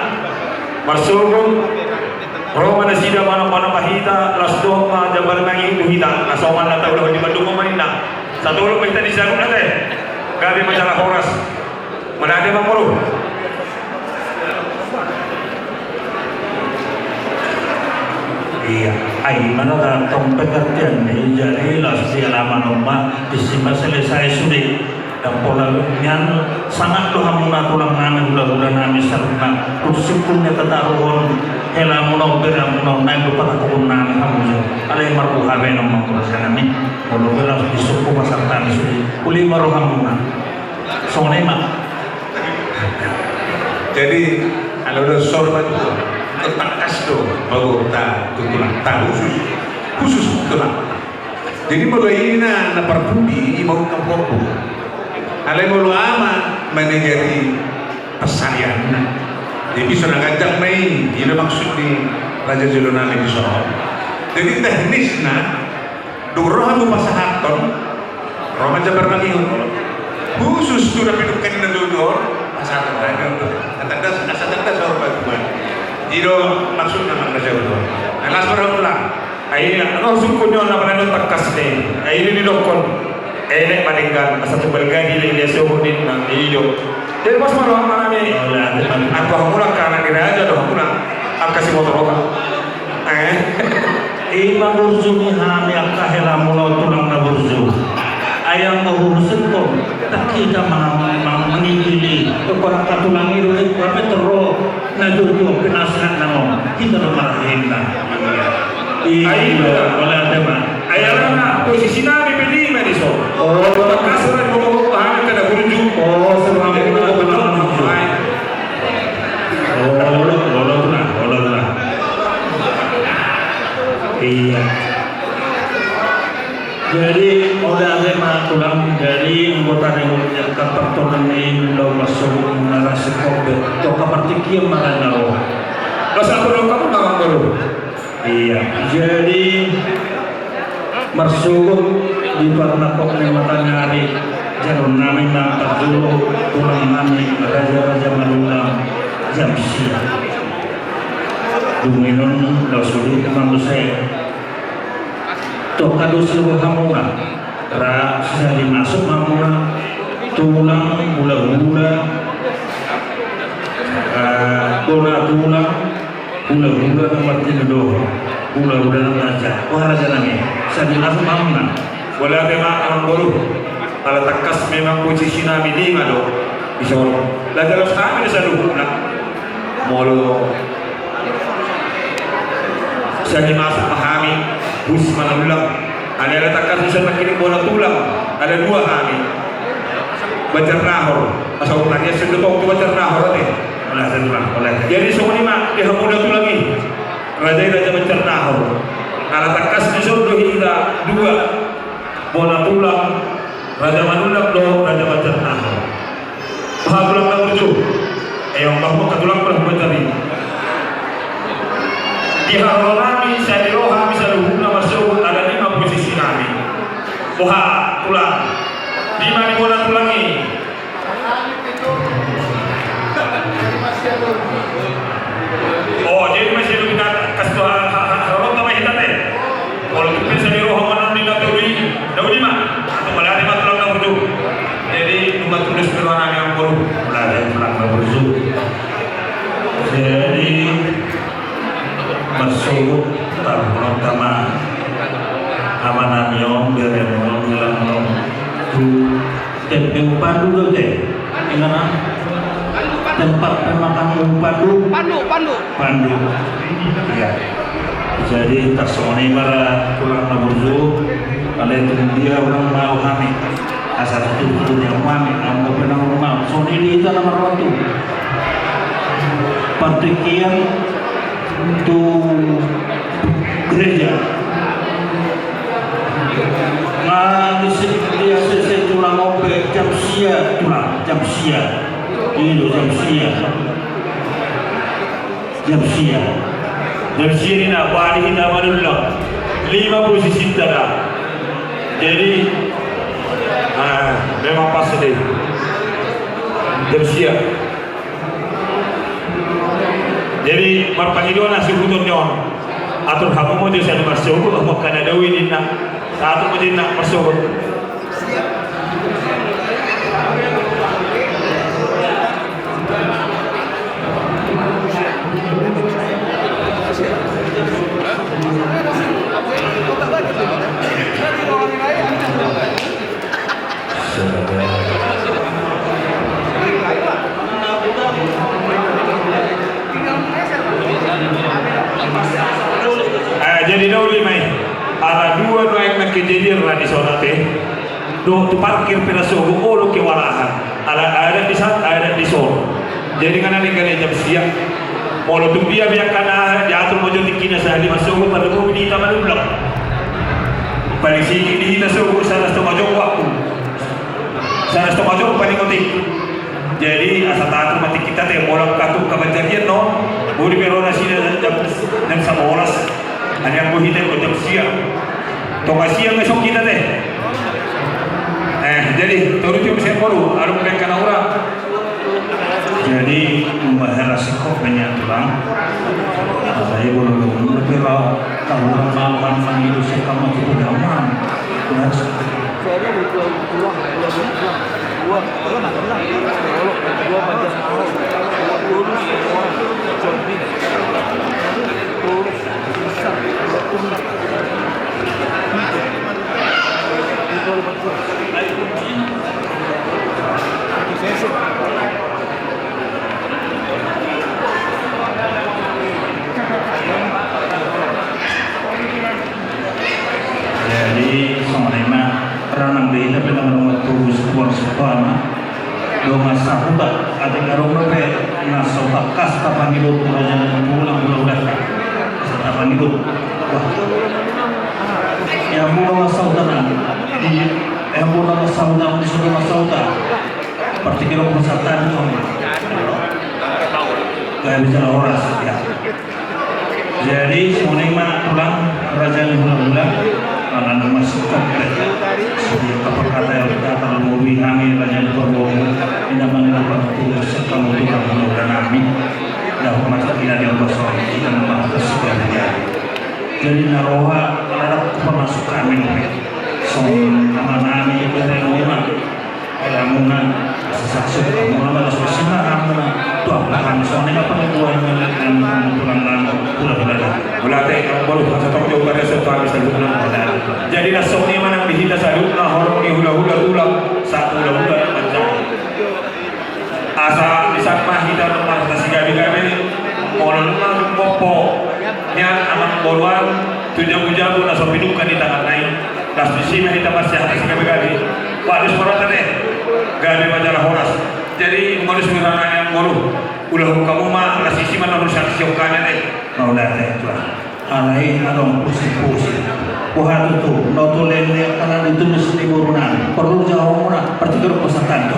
Marsogot ro ma nasida manomba-nomba hita, laos dohot ma jambar mangihut tu hita. Na songon na taulahon di Bandung ma ninna. Satolop ma hita di saluhutna ate. Gabe ma jala horas. Mauliate amang boru. Ia, ai mana tong pengertian ni, jadi laos di halaman on ma, disi ma selesai sude. Dang pola nian, sangat do hamuna tulang nami, hula-hula nami saluhutna. Dung sungkun na tataruhon helamuna on, beramuna on, naeng do patangkupon nami hamu jo. Alai marbuha be nang ma raja nami. Molo be laos disungkun pasahat nami sude. Uli ma rohamuna. Songon i ma. Jadi ala uda sor ma tu, tangkas do bagorta tu tulang, ta khusus, khusus tulang. Jadi molo i na, na parpudi i mau na porbu. Alai molo ama manajari pasarianna. Jadi so na ganjang ma i, i do maksud ni raja jolo nami dison. Jadi teknisna, dung ro hamu pasahathon, ro ma jambar mangihut. Khusus tu na pinungka ni na jolo on, pasahathon. Asa tanda, asa tanda saur matua. I do maksudna nang na jolo on. Na las ma roha tulang. Ai ro sungkun ni on na manang tangkas ni. Ai i do didokkon. Elek ma denggan, asa tumbal gadi leleng sohot ninna, i do. Jadi pos ma roha nami. Anggo hamu angka anak ni raja do hamuna, angka siboto roha. Eh. I ma burju ni hami angka helamuna on tulang na burju. Ai anggo huhushon, ndang hita ma, ma, mangigili. Ingkon angka tulang i do, ingkon hami tong ro. Na jolo pe nasehat nami on, hita do marhahamaranggi. Ai, molo ate ma, Jadi, mauliate ma tulang, jadi, anggota dewan yang kapartonan ini, laho marsogot, narasi kopi, toka partingkian ma na ro. Masa perlu kamu tangan baru? Iya, jadi, marsogot di parnangkok ni mataniari, jalo nami na parjolo, tulang nami, raja-raja Manulang, jam sia. Dung i non, laho sude, manusai. Toka do siroha muna, ra sisali masuk ma muna, tulang, hula-hula, eh, bona tulang, hula-hula na martinodohon, hula-hula na marja, wah raja nami, sisali masuk ma muna. Mauliate ma amangboru, ala tangkas memang posisi nami lima do, dison, laga los nami do saluhutna. Molo sisali masuk ma hami, hus Manulang. Alai ala tangkas dison nangkining bona tulang, ala dua hami. Banjar Nahor, asa urutannya sudah tong tu Banjar Nahor ate. Mauliate tulang, mauliate. Jadi songon i ma di hamu bona tulang i. Raja i raja Banjar Nahor. Ala tangkas dison do hita dua. Bona tulang, raja Manulang dohot raja Banjar Nahor. Boha tulang na burju. Eo, bah, boha tulang na burju tadi. Di haroro nami, sai ro hami saluhutna marsogot, ala lima posisi nami. Boha tulang. Lima ni bona tulang i. Oh, jadi masih ada kita kasih tu ha-, ha-, ha-, haroro ma hita ate. Molo tung pe sisali ro hami annon di na tolu i, na uli ma. Mauliate ma tulang na burju. Jadi, nunga tudes pe roha nami amangboru. Mauliate tulang na burju. Jadi, marsogot, tarbono tama. Ama nami on, bere on, gelang on. Tu T P U Pandu do te. Ingat ah. Tempat pemakaman Pandu. Pandu, Pandu. Pandu. Iya. Jadi tarsongon i ma ra tulang na burju. Alai tung dia urang mau hami. Asa tutu dia hami. Amu pernah mau. Songon i di hita na marrotu. Partingkian tu gereja. Nah, di sini dia selesai tulang ope jam sia, tulang jam sia. Ini jam sia. Jam sia. Jam sia ni na, bari hita Manulang. Lima posisi tada. Jadi, ah, memang pas deh. Jam sia. Jadi, marpangidoan na sihuton ni on. Atur hamu ma jo sisali marsogot, hamu angka na dao i ninna. Atur ma jo ninna, marsogot. Eh, jadi na uli ma i. Ala dua do aek na kejadian ra di son ate. Dohot tu parkir pe na sogo olo kewalahan. Ala adat di san, adat di son. Jadi ngana ni gale jam sia. Molo tung dia biakkan aha, diatur ma jo tingkina sahali marsogot, pada bobi di hita Manulang. Paling singkir di hita sogo, sada setengah jam waktu. Sada setengah jam paling otik. Jadi asa taatur ma tingkita te, molo angka tung kabanjarian no, boi pe ro nasida jam, jam sabolas. Hanya anggo hita anggo jam sia. Tonga sia ngesok hita te. Eh, jadi, toru jam sia boru, adong pe angka na hurang. Jadi, membaharas kok banyak tulang. Saya belum lebih tahu, tahu orang malu kan mangilu saya kamu cukup nyaman. Benar. Jadi, songon i ma, ranang be hita pe na marungut tu busu tuan sukuan. Dongan sahuta, atik adong dope na so tangkas tapangido tu raja na tulang hula-hula. Tapangido. Wah. Ya, mula masahutan. Di, ya, mula masahutan, di sana masahutan. Partingkian pasahutan itu. Gabe jala horas, ya. Jadi, songon i ma tulang raja ni hulahula, ala na masuk ke, sebagai apa kata yang kita akan lebih hangi raja ni Purworejo, ini mengenai penentu serta mutu dan muda nami. Dah, masa tidak ada yang kosong, kita membahas segalanya. Jadi, na roha, ada pemasukan ini. Songon i ma nami, dari rumah. Ala muna, asa saksuk, muna ma las besi ma, ala muna. Tu ampang, songon i ma pangidoan ni, ni, ni, tulang nami, hulahula. Mauliate, amang boru, asa tong jo bariaso tu hami saluhutna. Jadi, na songon i ma nang di hita saluhutna, horong ni hulahula tulang, sahat hulahula na manjalo. Asa, di saat ma hita na marhata sigabe-gabe, molo na manjumpa, nian amang boru an, tu jabu-jabu na so pinungka di tangan na i. Las disi ma hita marsiahat sigabe-gabe. Wah, dos ma rohanta deh. Gabe ma jala horas. Jadi, molo surat nami amang boru. Ulahon hamu ma, las disi ma na ro sian siok kami deh. Mauliate, Tuan. Alai adong pusing-pusing. Boha tutu, na tulen ni anak ni tumis ni boru nami. Porlu jahoonmuna, partingkian pasahutan do.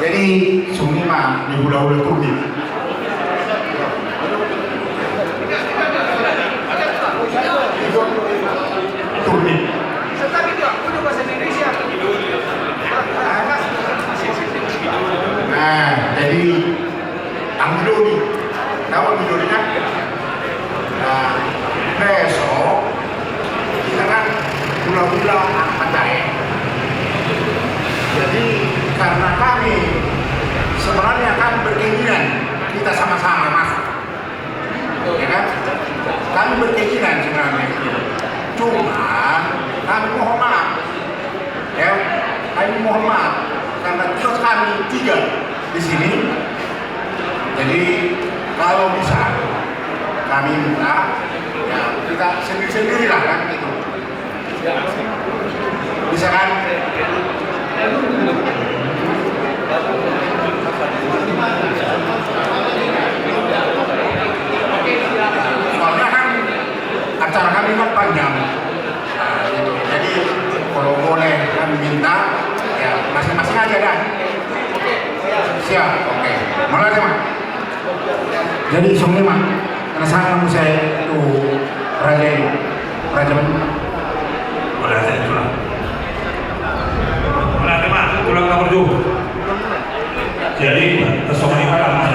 Jadi, songon i ma di hulahula Turnip. Turnip. Nah, jadi, Anggi Dodi. Tahu Anggi Dodi, kan? Nah, besok kita kan hulahula Angka Jae. Jadi, karena kami sebenarnya kan berkeinginan kita sama-sama masuk. Ya kan? Kami berkeinginan sebenarnya itu. Cuma, kami mohon maaf. Ya, kami mohon maaf. Karena tugas kami tiga di sini. Jadi, kalau bisa, kami minta, ya, kita sendiri-sendirilah, kan, gitu. Bisa, kan? Soalnya kan acara kami kan panjang. Nah, gitu. Jadi, kalau boleh kami minta, ya, masing-masing aja dah. Siap, oke. Mulai, Mas. Jadi, songon i ma, na sahat ma muse tu raja i, raja i. Boleh, saya tulang. Boleh, Mas, tulang nomor tujuh. Jadi, songon i ma,